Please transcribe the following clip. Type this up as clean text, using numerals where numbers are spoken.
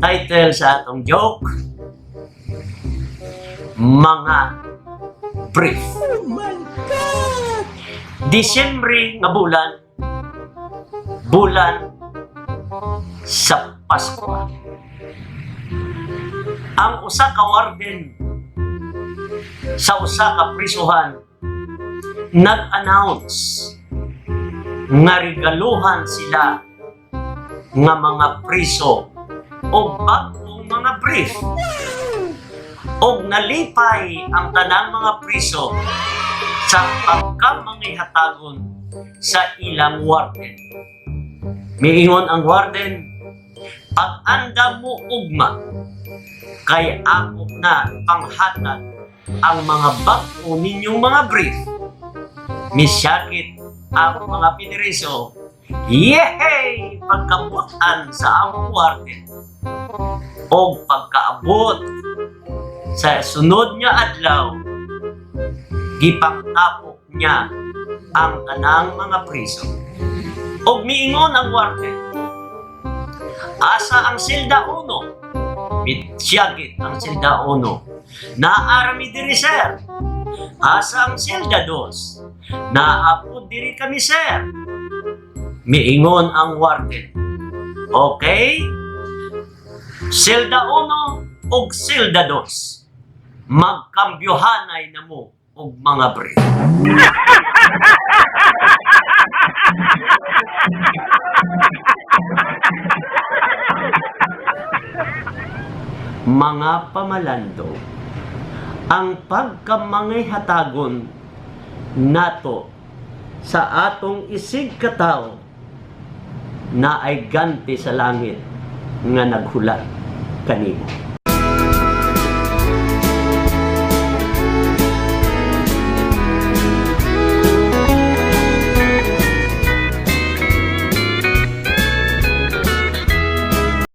Title sa atong joke, "Mga Brief." Oh my God! Disyembre nga bulan, bulan sa Pasko. Ang usa ka warden sa usa ka prisuhan nag-announce nga regaluhan sila nga mga priso og bag-ong mga brief. Og nalipay ang tanang mga priso sa pagkamangihatagon sa ilang warden. Miingon ang warden, "Pag-andam mo ugma, kay ako na panghatag ang mga bag-o ninyong mga brief." Misyakit ang mga piniriso, "Yehey! Pagkabutan sa among warden." Og pagkaabot sa sunod nga adlaw, gipangtapok niya ang tanang mga priso. Og miingon ang warden, "Asa ang silda uno?" Mitsiyagit ang silda uno, "Naa ra mi diri, sir." "Asa ang silda dos?" "Naa pod diri kami, sir." Miingon ang warden, "Okay, silda uno ug silda dos, magkambyuhanay na mo og mga brief." Mga pamalando, ang pagkamangihatagon nato sa atong isig katawo naay ganti sa langit nga naghulat kanimo.